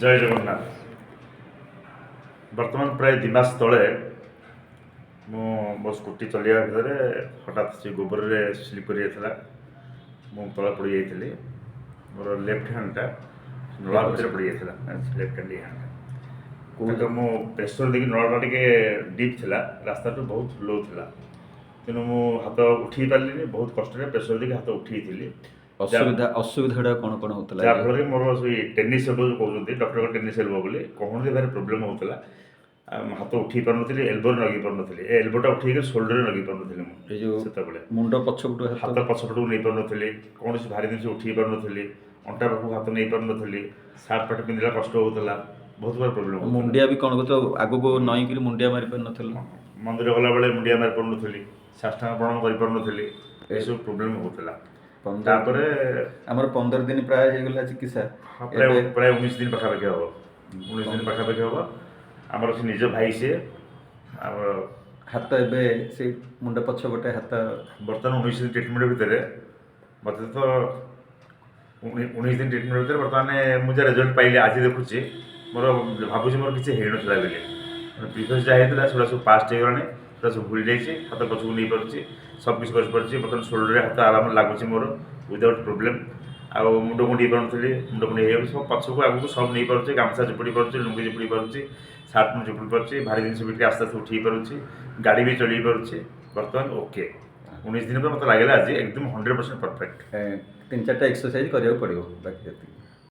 ଜୟ ଜଗନ୍ନାଥ। ବର୍ତ୍ତମାନ ପ୍ରାୟ 2 ମାସ ତଳେ ମୁଁ ମୋ ସ୍କୁଟି ଚଲେଇବା ଭିତରେ ହଠାତ୍ ସେ ଗୋବରରେ ସ୍ଲିପ୍ କରିଯାଇଥିଲା। ମୁଁ ତଳେ ପଡ଼ିଯାଇଥିଲି। ମୋର ଲେଫ୍ଟ ହ୍ୟାଣ୍ଡଟା ନଳା ଭିତରେ ପଡ଼ିଯାଇଥିଲା, ଲେଫ୍ଟ ହ୍ୟାଣ୍ଡ ହ୍ୟାଣ୍ଡଟା। କିନ୍ତୁ ମୁଁ ପ୍ରେସର ଦେଇକି, ନଳାଟା ଟିକେ ଡିପ୍ ଥିଲା, ରାସ୍ତାଠୁ ବହୁତ ଲୋ ଥିଲା, ତେଣୁ ମୁଁ ହାତ ଉଠେଇ ପାରିଲିନି। ବହୁତ କଷ୍ଟରେ ପ୍ରେସର ଦେଇକି ହାତ ଉଠେଇଥିଲି। ଅସୁବିଧା ଗୁଡ଼ାକ କ'ଣ କ'ଣ ହେଉଥିଲା? ଯାହାଫଳରେ ମୋର ସେଇ ଟେନିସ୍ ଏଲ୍ବୋ ଯେଉଁ କହୁଛନ୍ତି ଡକ୍ଟର, ଟେନିସ୍ ଏଲ୍ବୋ ବୋଲି କହୁଛନ୍ତି, ଭାରି ପ୍ରୋବ୍ଲେମ୍ ହେଉଥିଲା। ଆଉ ମୁଁ ହାତ ଉଠେଇ ପାରୁନଥିଲି, ଏଲ୍ବୋରେ ଲଗେଇ ପାରୁନଥିଲି। ଏ ଏଲ୍ବୋଟା ଉଠେଇକି ସୋଲ୍ଡରରେ ଲଗେଇ ପାରୁନଥିଲି ମୁଁ। ଏ ଯୋଉ ସେତେବେଳେ ମୁଣ୍ଡ ପଛପଟୁ ହାତ ହାତ ପଛପଟକୁ ନେଇପାରୁନଥିଲି, କୌଣସି ଭାରି ଜିନିଷ ଉଠେଇ ପାରୁନଥିଲି, ଅଣ୍ଟା ପାଖକୁ ହାତ ନେଇପାରୁନଥିଲି, ସାର୍ଟ ପ୍ୟାଣ୍ଟ ପିନ୍ଧିଲା କଷ୍ଟ ହେଉଥିଲା, ବହୁତ ପ୍ରକାର ପ୍ରୋବ୍ଲେମ୍ ହେଉଥିଲା। ମୁଣ୍ଡିଆ ବି କ'ଣ କରୁଥିଲ? ଆଗକୁ ନଇଁକିରି ମୁଣ୍ଡିଆ ମାରି ପାରୁନଥିଲ? ମନ୍ଦିର ଗଲାବେଳେ ମୁଣ୍ଡିଆ ମାରି ପାରୁନଥିଲି, ସାଷ୍ଟାଙ୍ଗ ପ୍ରଣାମ କରିପାରୁନଥିଲି, ଏସବୁ ପ୍ରୋବ୍ଲେମ୍ ହେଉଥିଲା। ତାପରେ ଆମର 15 ଦିନ ପ୍ରାୟ ହେଇଗଲା ଚିକିତ୍ସା। ହଁ, ପ୍ରାୟ ପ୍ରାୟ 19 ଦିନ ପାଖାପାଖି ହେବ, 19 ଦିନ ପାଖାପାଖି ହେବ। ଆମର ସେ ନିଜ ଭାଇ ସିଏ ଆମର। ହାତ ଏବେ ସେଇ ମୁଣ୍ଡ ପଛପଟେ ହାତ ବର୍ତ୍ତମାନ 19 ଦିନ ଟ୍ରିଟମେଣ୍ଟ ଭିତରେ ମୋତେ ତ 19 ଦିନ ଟ୍ରିଟମେଣ୍ଟ ଭିତରେ ବର୍ତ୍ତମାନ ମୁଁ ଯାହା ରେଜଲ୍ଟ ପାଇଲି, ଆଜି ଦେଖୁଛି, ମୋର ଭାବୁଛି ମୋର କିଛି ହେଇନଥିଲା ବୋଲି। ମାନେ ପ୍ରିଭିୟସ୍ ଯାହା ହେଇଥିଲା, ସେଗୁଡ଼ା ସବୁ ପାଷ୍ଟ ହେଇଗଲାଣି, ସେଗୁଡ଼ା ସବୁ ଭୁଲି ଯାଇଛି। ହାତ ପଛକୁ ନେଇପାରୁଛି, ସବୁ କିଛି କରିପାରୁଛି। ବର୍ତ୍ତମାନ ସୋଲ୍ଡରରେ ହାତ ଆରାମରେ ଲାଗୁଛି ମୋର ୱିଦାଉଟ୍ ପ୍ରୋବ୍ଲେମ୍। ଆଉ ମୁଣ୍ଡ କୁଣ୍ଡେଇ ପାରୁନଥିଲି, ମୁଣ୍ଡ କୁଣ୍ଡେଇ ହେଇଯାଉଛି। ସବୁ ପଛକୁ ଆଗକୁ ସବୁ ନେଇପାରୁଛି, ଗାମୁଛା ଚିପୁଡ଼ି ପାରୁଛି, ଲୁଙ୍ଗି ଚିପୁଡ଼ି ପାରୁଛି, ସାର୍ଟ ପ୍ୟାଣ୍ଟ ଚିପୁଡ଼ି ପାରୁଛି, ଭାରି ଜିନିଷ ବି ଟିକେ ଆସ୍ତେ ଆସ୍ତେ ଉଠେଇ ପାରୁଛି, ଗାଡ଼ି ବି ଚଲେଇ ପାରୁଛି। ବର୍ତ୍ତମାନ ଓକେ। 19 ଦିନ ପରେ ମୋତେ ଲାଗିଲା ଆଜି ଏକଦମ 100% ପରଫେକ୍ଟ। ତିନି ଚାରିଟା ଏକ୍ସରସାଇଜ କରିବାକୁ ପଡ଼ିବ, ବାକି ସେତିକି।